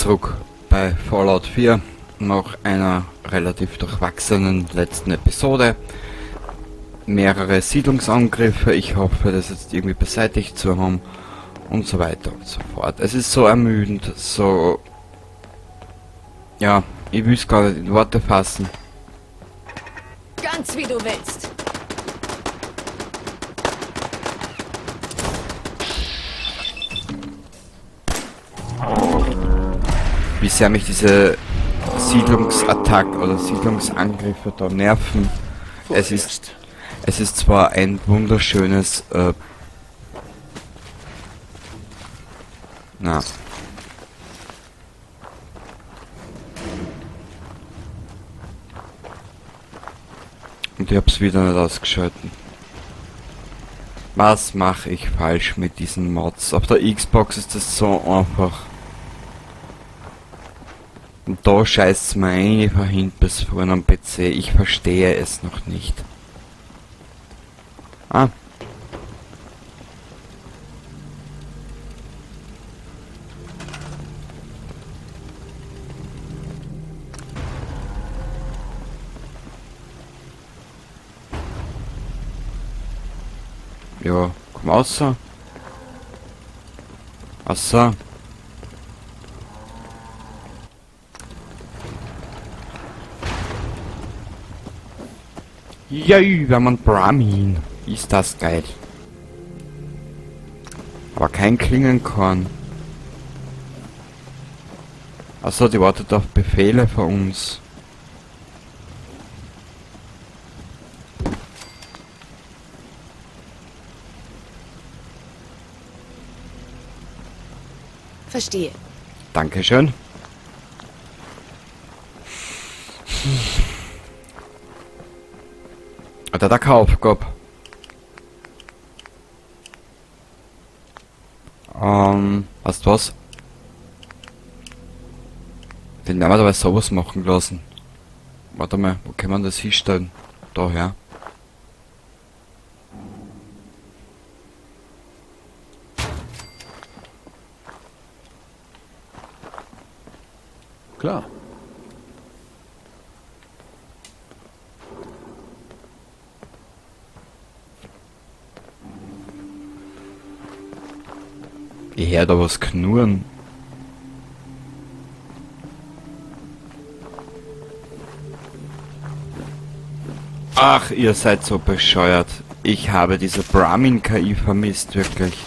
Zurück bei Fallout 4 nach einer relativ durchwachsenen letzten Episode. Mehrere Siedlungsangriffe, ich hoffe, das jetzt irgendwie beseitigt zu haben und so weiter und so fort. Es ist so ermüdend, so... Ja, ich will's gar nicht in Worte fassen. Ganz wie du willst. Wie sehr mich diese Siedlungsattacken oder Siedlungsangriffe da nerven. Es ist zwar ein wunderschönes, na. Und ich hab's wieder nicht ausgeschalten. Was mache ich falsch mit diesen Mods? Auf der Xbox ist das so einfach. Und da scheißt's mir ein, von hinten bis vorne am PC. Ich verstehe es noch nicht. Ah. Ja, komm raus. Ach. Jö, wir haben einen Brahmin. Ist das geil. Aber kein Klingenkorn. Achso, die wartet auf Befehle von uns. Verstehe. Dankeschön. Hat er da keine Aufgabe? Weißt du was? Den werden wir dabei sowas machen lassen. Warte mal, wo kann man das hinstellen? Daher. Klar. Ich hör da was knurren. Ach, ihr seid so bescheuert. Ich habe diese Brahmin-KI vermisst, wirklich.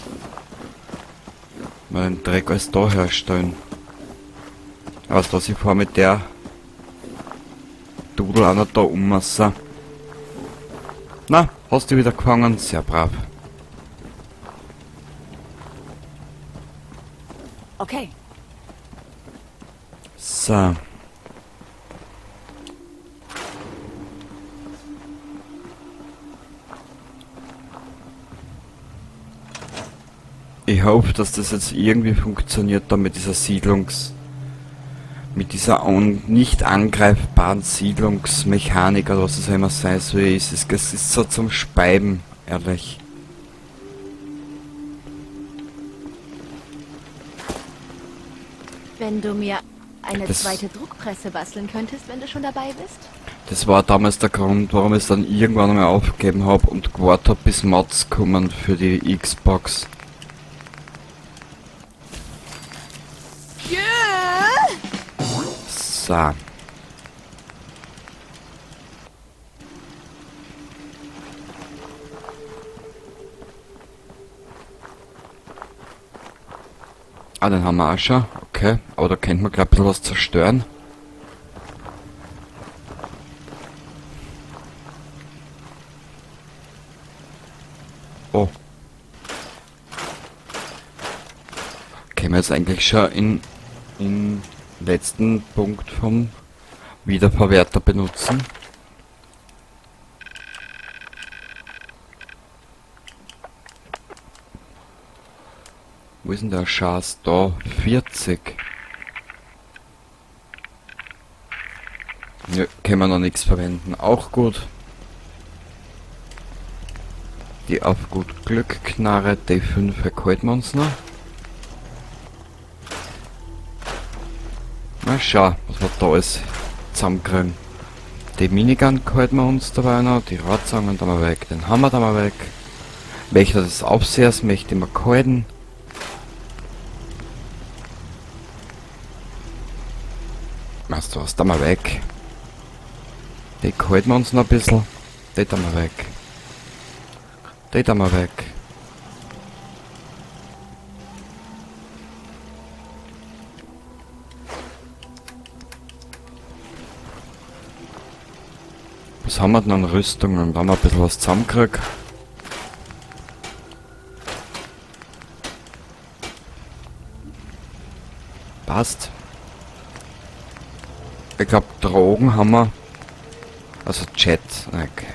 Mal den Dreck alles da herstellen. Was was ich vor mit der Dudel auch noch da um. So. Na, hast du wieder gefangen? Sehr brav. Okay. So. Ich hoffe, dass das jetzt irgendwie funktioniert da mit dieser Siedlungs-, mit dieser nicht angreifbaren Siedlungsmechanik oder was es auch immer sein soll. Es ist so zum Speiben, ehrlich. Wenn du mir eine zweite Druckpresse basteln könntest, wenn du schon dabei bist? Das war damals der Grund, warum ich es dann irgendwann einmal aufgegeben hab und gewartet hab, bis Mods kommen für die Xbox. So. Ah, den haben wir auch schon. Okay, aber da könnte man glaub ich ein bisschen was zerstören. Oh. Können wir jetzt eigentlich schon in letzten Punkt vom Wiederverwerter benutzen? Wo ist denn der Schatz? Da, 40. Ja, können wir noch nichts verwenden. Auch gut. Die auf gut Glück Knarre D5 erhalten wir uns noch. Na schau, was wir da alles zusammenkriegen. Die Minigun halten wir uns dabei noch, die Rohrzangen da mal weg, den Hammer da mal weg. Welcher des Aufsehers möchte ich mir halten. Weißt du was, da mal weg. Die halten wir uns noch ein bisschen. Die da mal weg. Die da mal weg. Was haben wir denn an Rüstungen? Da haben wir ein bisschen was zusammengekriegt. Passt. Ich glaub, Drogen haben wir. Also Chat, okay.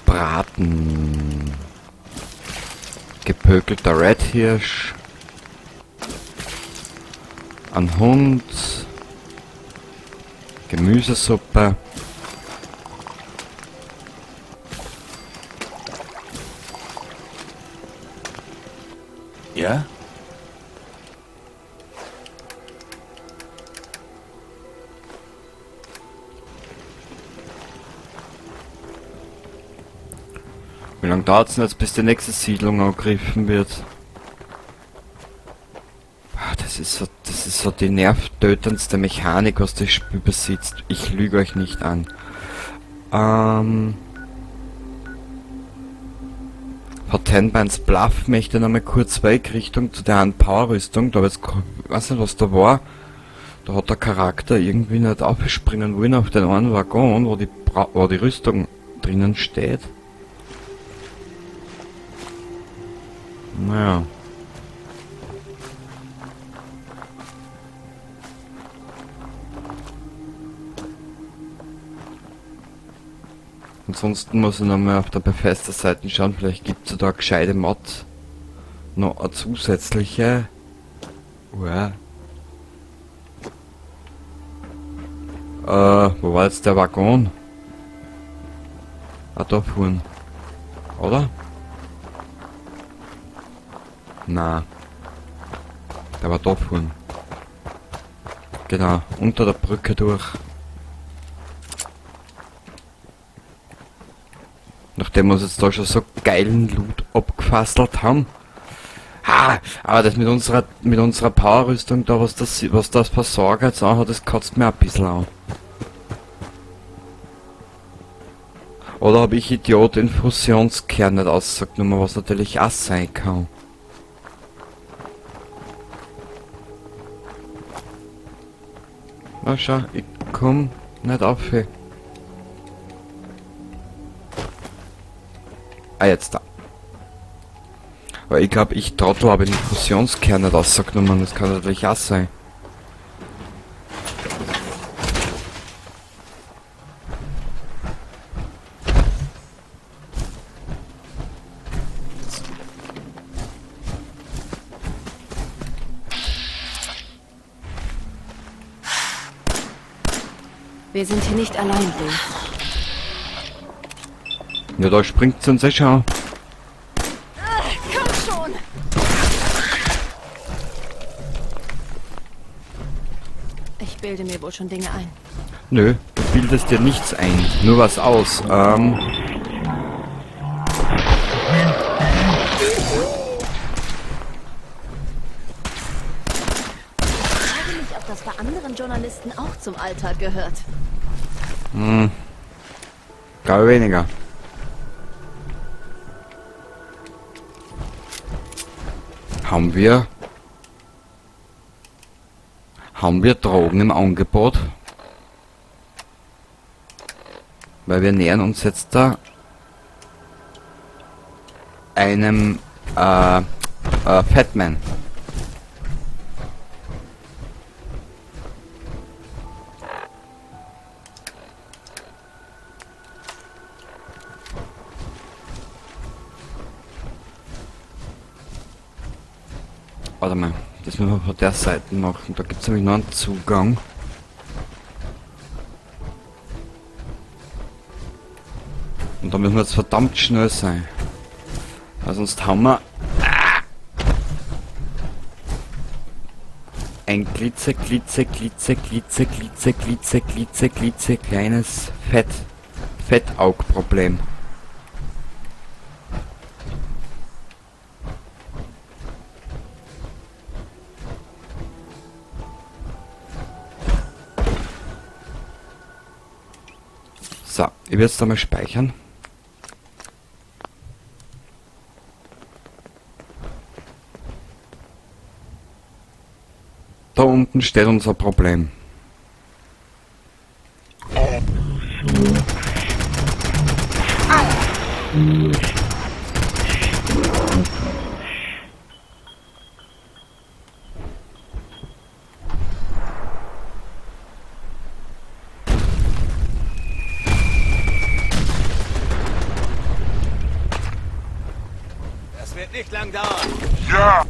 Braten. Gepökelter Red Hirsch. Ein Hund. Gemüsesuppe. Ja? Wie lange dauert's denn jetzt, bis die nächste Siedlung angegriffen wird? Ah, das ist so die nervtötendste Mechanik, was das Spiel besitzt. Ich lüge euch nicht an. Von Tenbines Bluff möchte ich nochmal kurz weg Richtung zu der einen Power-Rüstung. Da hab ich jetzt weiß nicht, was da war. Da hat der Charakter irgendwie nicht aufspringen wollen auf den einen Waggon, wo die Rüstung drinnen steht. Naja. Ansonsten muss ich nochmal auf der Bethesda-Seite schauen, vielleicht gibt's ja da eine gescheite Mod. Noch eine zusätzliche. Uah. Wo war jetzt der Waggon? Ah, da vorne. Oder? Na. Der war da vorne. Genau, unter der Brücke durch. Nachdem wir uns jetzt da schon so geilen Loot abgefasselt haben. Ha! Aber das mit unserer Powerrüstung da, was das Versorger jetzt anhat, das kotzt mir ein bisschen an. Oder hab ich Idiot den Fusionskern nicht ausgenommen, was natürlich auch sein kann. Na schau, ich komm nicht auf. Ah, jetzt da. Aber ich glaub, ich Trottel habe den Fusionskern nicht rausgenommen. Das kann natürlich auch sein. Wir sind hier nicht allein, Lee. Ja, da springt sie uns eh schon. Ach, komm schon! Ich bilde mir wohl schon Dinge ein. Nö, du bildest dir nichts ein. Nur was aus. Ich frage mich, ob das bei anderen Journalisten auch zum Alltag gehört. Glaube weniger. Haben wir Drogen im Angebot? Weil wir nähern uns jetzt da einem Fatman. Warte mal, das müssen wir von der Seite machen. Da gibt's nämlich noch einen Zugang. Und da müssen wir jetzt verdammt schnell sein. Weil sonst haben wir ein glitze, glitze, glitze, glitze, glitze, glitze, glitze, glitze, kleines Fettaugproblem. So, ich werde es da mal speichern. Da unten steht unser Problem. Das wird nicht lang dauern. Ja!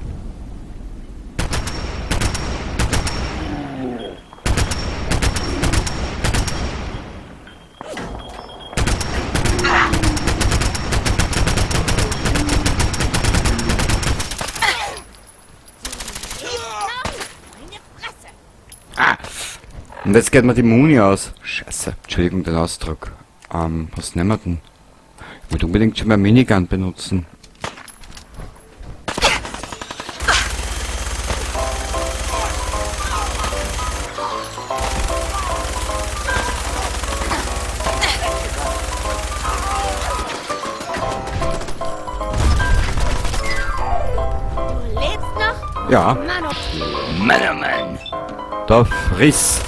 Ah! Und jetzt geht mir die Muni aus. Scheiße. Entschuldigung den Ausdruck. Was nehmen wir denn? Ich wollte unbedingt schon mal Minigun benutzen. Du lebst noch? Ja. Mann, oh Mann, oh Mann. Da friss.